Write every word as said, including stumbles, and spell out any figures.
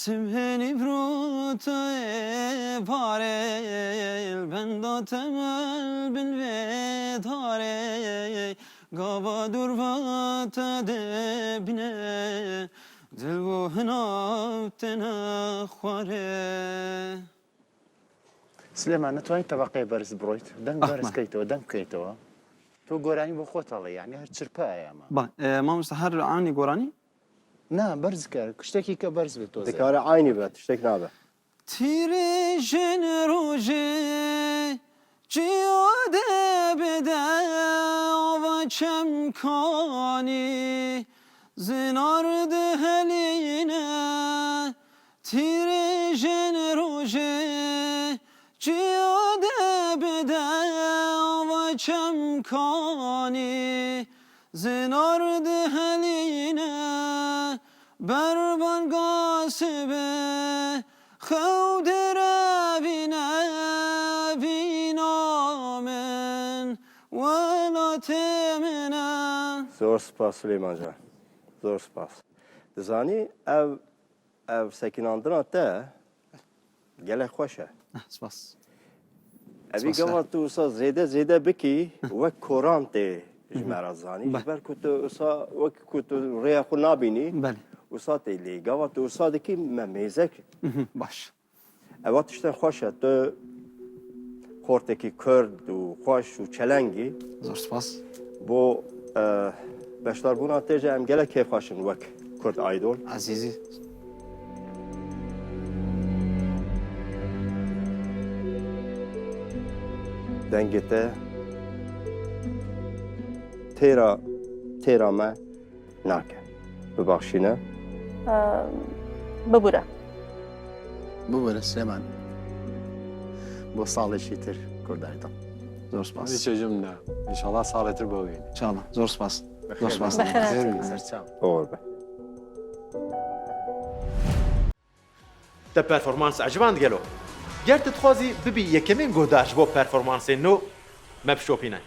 Simhê nîvrote barê, li benda temel bin vê darê, gava dûr va te dibîne, dil û hinav têne xwarê. Silêman, netwanî tebeqeyê berz biroyt? Deng Ah, berz me. Keyt'ewe, deng keyt'ewe. To goranî bo xwe talê, yanî her çirpe ye ama. Ba, e, mamoste her anî goranî? Na, berz ke, kiştekî ke berz bi to zê. Dikare aynî be, tiştek nabe. Tîrê jin rojê ciya de bide ava çemkanî zinar dihelîne. Tîrê jin rojê ciya de bide ava çemkanî zinar dihelîne. Berban gasibe xew direvîne vîna min welatê min e. Zor spas Silêman can. Zor spas. Dizanî ev Ev sekînandina te gelek xweş e. Eh, spas. Evî Spas, gava spas. Tu wisa zêde zêde bikî, wek koran tê ji me re zanî. Be. Ji ber ku tu wisa wek ku tu rêya xwe nabînî, Belê. Wisa tê lê. Gava tu wisa dikî me mêzek. Mhm, baş. Eva tiştên xweş e. Tu xortekî kurd û xweş û çelengî. Zor spas. Bo, e, beşdarbûna te jî em gelek kêfxweş in wek Kurd Idol. Ezîzî. Dengê te têra, têra me nake. Bibaxşîne. Ee, Bibûre. Bibûre Silêman. Bo salê şîtir Kurd Idol. Zor spas. Hadi çocuğum da. İnşallah salê tir bibîne. İnşallah. Zor spas. Zor spas. Bexêr hatin. Ser çav. Oxir be. Te performans eciband gelo? Ger tu dixwazî bibî yekemîn guhdar ji bo performansên nû, me bişopîne.